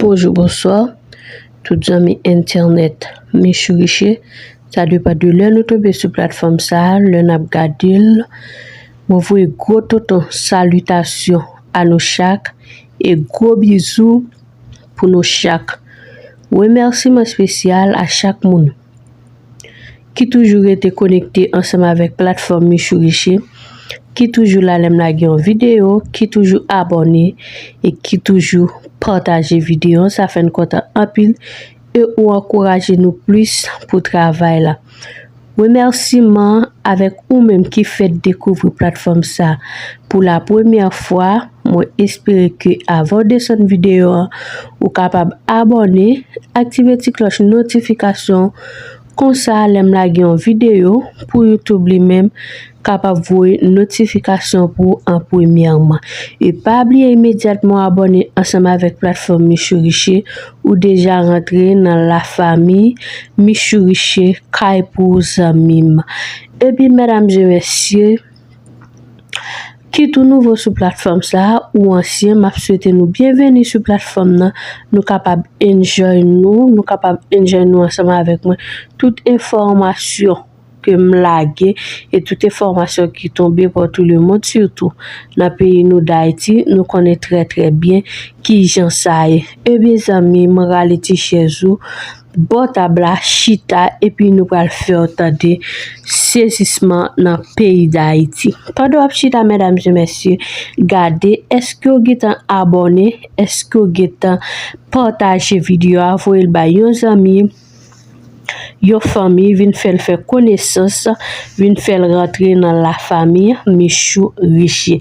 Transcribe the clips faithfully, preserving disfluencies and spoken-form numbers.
Bonjou, bonswa, tout zanmi entènèt Michou Riche. Sa depann de lè nou tonbe sou platfòm sa a, lè n ap gade l. Mwen voye gwo tonton salitasyon a nou chak e gwo bizou pou nou chak. Remèsiman espesyal a chak moun ki toujou rete konekte ansanm avèk platfòm Michou Riche, ki toujou la lè m lage yon videyo, ki toujou abòne e ki toujou pataje videyo. Sa fè n kontan anpil e ou ankouraje nou plis pou travay la. Remèsiman avèk ou menm ki fèk dekouvri platfòm sa pou la premyè fwa. Mwen espere ke avan w desann videyo an, ou kapab abòne, aktive ti klòch notifikasyon. Konsa, lè m lage yon videyo pou YouTube li menm, kapab voye notifikasyon pou ou an premyèman. E pa bliye imedyatman abòne ansanm avèk platfòm Michou Riche, ou deja rantre nan lafanmi Michou Riche, kay pou zanmi m. Epi, medam e mesye, kit ou nouvo sou platfòm sa a ou ansyen, m ap swete nou byenveni sou platfòm nan. Nou kapab enjoy nou, nou kapab enjoy nou ansanm avèk mwen. Tout enfòmasyon ke m lage e tout enfòmasyon ki tonbe partout le monde, sitou nan peyi nou Dayiti, nou konnen trè, trè byen kijan sa ye. Ebyen, zanmi m, rale ti chèz ou bò tab la, chita, epi nou pral fè w tande sezisman nan peyi Dayiti. Pandan w ap chita, medam e mesye, gade, èske w gentan abòne? Èske w gentan pataje videyo a, voye l bay yon zanmi, yon fanmi, vin fè l fè konesans, vin fè l rantre nan lafanmi Michou Riche?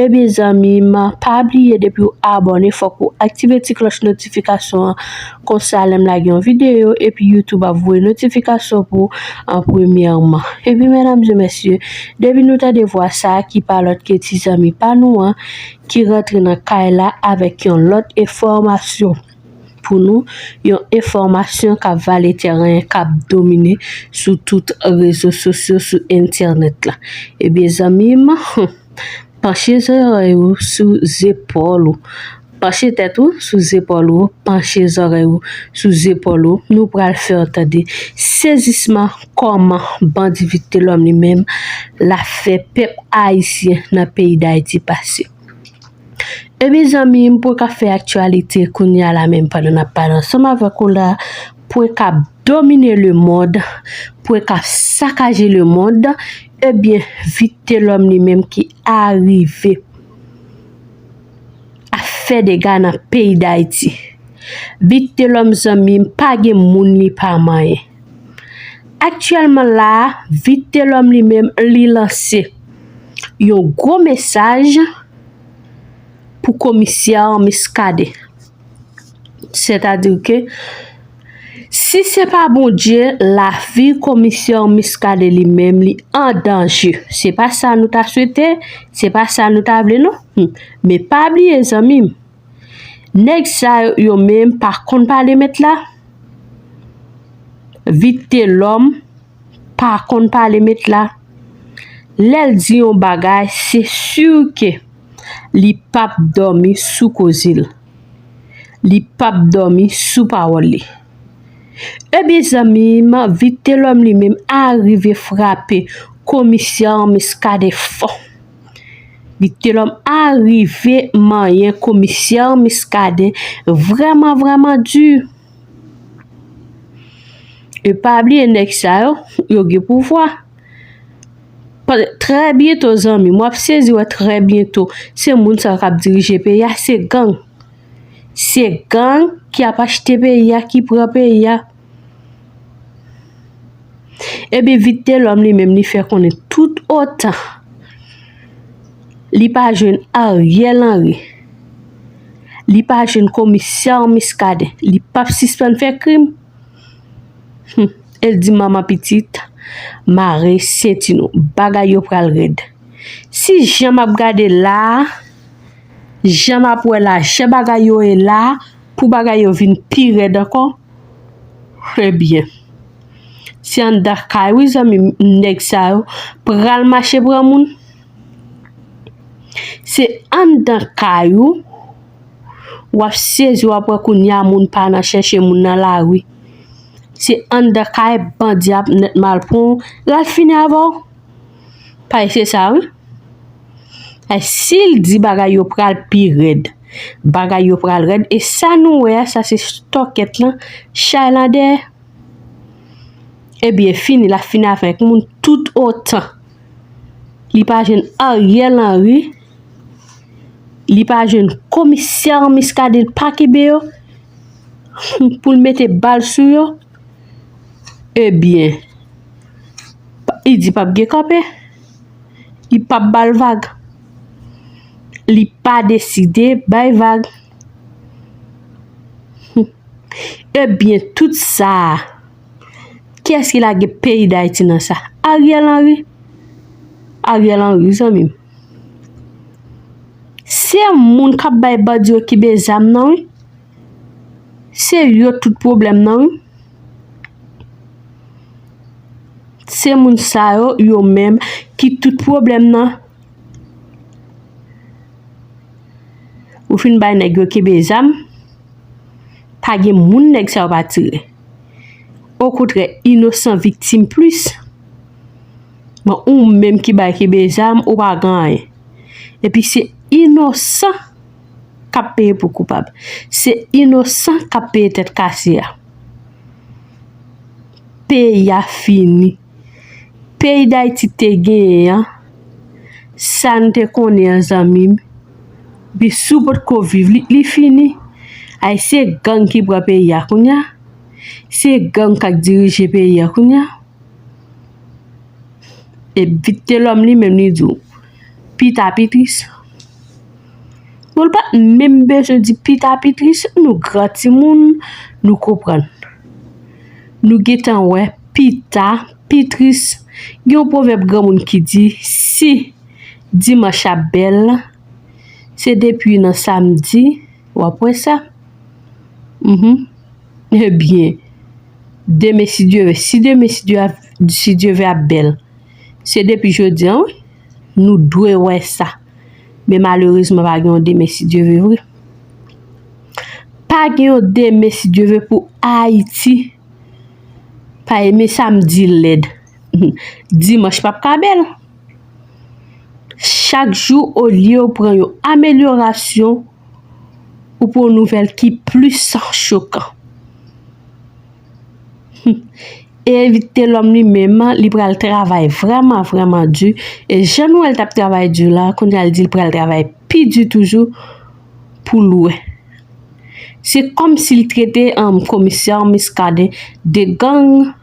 Ebyen, zanmi m, pa bliye, depi w abòne, fòk ou aktive ti klòch notifikasyon an. Konsa, lè m lage yon videyo, epi YouTube ap voye notifikasyon pou ou an premyèman. Epi, medam e mesye, depi nou tande vwa sa a, ki pa lòt ke ti zanmi pa nou an, ki rantre nan kay la avèk yon lòt enfòmasyon pou nou, yon enfòmasyon k ap vale tèren, k ap domine sou tout rezo sosyo, sou entènèt la. Ebyen, zanmi m, panche zòrèy ou sou zepòl ou. Panche tèt ou sou zepòl ou, panche zòrèy ou sou zepòl ou. Nou pral fè w tande sezisman kòman bandi Vitelòm li menm l ap fè pèp ayisyen nan peyi Dayiti pase. Ebyen, zanmi m, pwen k ap fè aktyalite kounye a la menm pandan n ap pale ansanm avèk ou la, pwen k ap domine lemonn, pwen k ap sakaje lemonn, ebyen, Vitelòm li menm ki arive ap fè dega nan peyi Dayiti. Vitelòm, zanmi m, pa gen moun li pa manyen. Aktyèlman la a, Vitelòm li menm, li lanse yon gwo mesaj pou komisè Muscadin. Sètadi ke si se pa Bondye, lavi komisè Muscadin li menm, li an danje. Se pa sa nou ta swete, se pa sa nou ta vle, non. Hmm. Men pa bliye, zanmi m, nèg sa yo, yo menm pa konn pale mèt la. Vitelòm pa konn pale mèt la. Lè l di yon bagay, se si ke li p ap dòmi sou koze l. Li p ap dòmi sou pawòl li. Ebyen, zanmi m, Vitelòm li menm arive frape komisè Muscadin fò. Vitelòm arive manyen komisè Muscadin vrèman, vrèman di. E pa bliye, nèg sa yo, yo gen pouvwa. Pa-, trè byento, zanmi, m ap sezi wè trè byento, se moun sa yo k ap dirije peyi a, se gang. Se gang ki ap achte peyi a, ki pran peyi a. Ebyen, Vitelòm li menm, li fè konnen tout otan li pa jwenn Ariel Henry, li pa jwenn komisè Muscadin, li p ap sispann fè krim. Hmm. E l di manman pitit, mare senti nou, bagay yo pral rèd. Si jan m ap gade la a, jan m ap wè la, jan bagay yo ye la a, pou bagay yo vin pi rèd ankò, ebyen, se anndan kay, wi, zanmi m, nèg sa yo pral mache pran moun. Se anndan kay ou W ap sezi, w ap wè kounye a moun pa nan chèche moun nan lari. Se anndan kay bandi ap nèt mal pran w, l al fini avè w. Paske se sa, wi. Ay, si l di bagay yo pral pi rèd, bagay yo pral rèd, e sa nou wè a, sa se stòkèt lan, chay lan dèyè. Ebyen, fini, l ap fini avèk moun tout otan li pa jwenn Ariel Henry, li pa jwenn komisè Muscadin pa kenbe yo pou l mete bal sou yo. Ebyen, li di p ap gen kanpe, li p ap ba l vag, li pa deside bay vag. Ebyen, tout sa a, kiyès ki lage peyi Dayiti nan sa? Ariel Henry. Ariel Henry, zanmi m. Se moun k ap bay bandi yo kenbe zam nan, wi. Se yo tout pwoblèm nan, wi. Se moun sa yo, yo menm, ki tout pwoblèm nan. Ou fin bay nèg yo kenbe zam, pa gen moun nèg sa yo pa tire. Okontrè, inosan viktim plis. Bon, ou menm ki bay kenbe zam, ou pa gen anyen. Epi se inosan k ap peye pou koupab. Se inosan k ap peye tèt kase a. Peyi a fini. Peyi Dayiti te genyen an, sa n te konnen an, zanmi m, epi si w potko viv li, li fini. Ay, se gang ki pran peyi a kounye a. Se gang k ap dirije peyi a kounye a. E Vitelhomme li menm li di w, pita pi tris. Bon, l pa t menm bezwen di pita pi tris, nou gran timoun, nou konprann. Nou gentan wè pita pi tris. Gen yon pwovèb granmoun ki di, si dimanch ap bèl, se depi nan samdi w ap wè sa. Mhm. Ebyen, demen si Dye vle, si demen si Dye a, si Dye vle ap bèl. Se depi jodi a, wi, nou dwe wè sa. Men malerezman, pa gen yon demen si Dye vle vre. Pa gen yon demen si Dye vle pou Ayiti. Pa, men samdi lèd. Dimanch p ap ka bèl. Chak jou, olye w pran yon amelyorasyon, ou pran yon nouvèl ki plis chokan. E Vitelhomme li menm, li pral travay vrèman, vrèman di. E jan nou wè l t ap travay di la, kounye a l di l pral travay pi di toujou pou l wè. Se kòmsi l trete, um, komisè Muscadin de gang.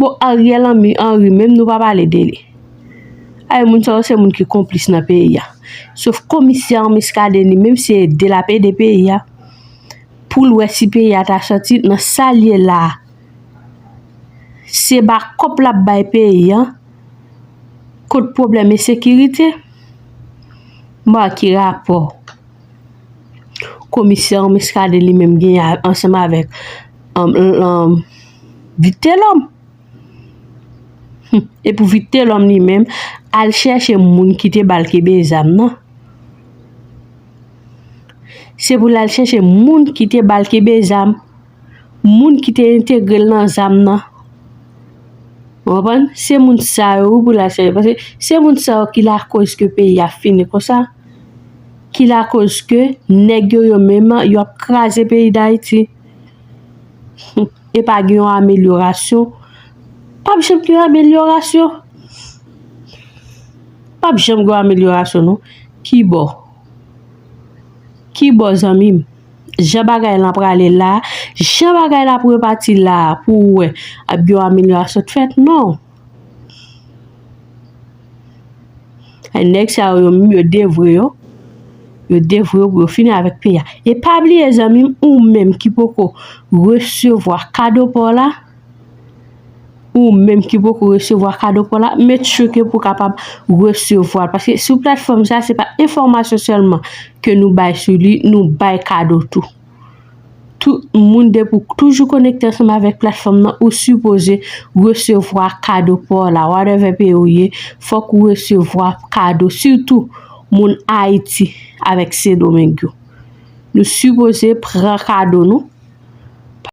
Bon, Ariel Henry, Henry menm, nou pa pale de li. Ay, moun sa yo se moun ki konplis nan peyi a. Sof komisè Muscadin li menm, se ede l ap ede peyi a. Pou l wè si peyi a ta sòti nan sa l ye la a. Se bakòp l ap bay peyi a kont pwoblèm ensekirite. Bon, ki rapò komisè Muscadin li menm genyen a-, ansanm avèk, um, um, Vitelhomme? Hmm. E pou Vitelhomme li menm, al chèche moun ki te ba l kenbe zam nan. Se pou l al chèche moun ki te ba l kenbe zam, moun ki te entegre l nan zam nan. Ou konprann? Se moun sa yo, wi, pou l al chèche. Paske se moun sa yo ki lakoz ke peyi a fini konsa. Ki lakoz ke nèg yo, yo menm, yo ap kraze peyi Dayiti. E pa gen yon amelyorasyon. P ap janm gen yon amelyorasyon. P ap janm gen yon amelyorasyon, non. Kibò? Kibò, zanmi m? Jan bagay lan prale la, jan bagay la ap repati la, pou w wè ap gen yon amelyorasyon k fèt, non. Ay, nèg sa yo, yo menm, yo devwe yo. Yo devwe yo pou yo fini avèk peyi a. E pa bliye, zanmi m, ou menm ki poko resevwa kado pa w la, ou menm ki poko resevwa kado pa w la, make sure ke pou w kapab resevwa l. Paske sou platfòm sa, se pa enfòmasyon sèlman ke nou bay sou li, nou bay kado tou. Tout moun, depi w toujou konekte ansanm avèk platfòm nan, ou sipoze resevwa kado pa w la. Whatever peyi w ye, fòk ou resevwa kado, sitou moun Ayiti avèk Sendomeng yo. Nou sipoze pran kado nou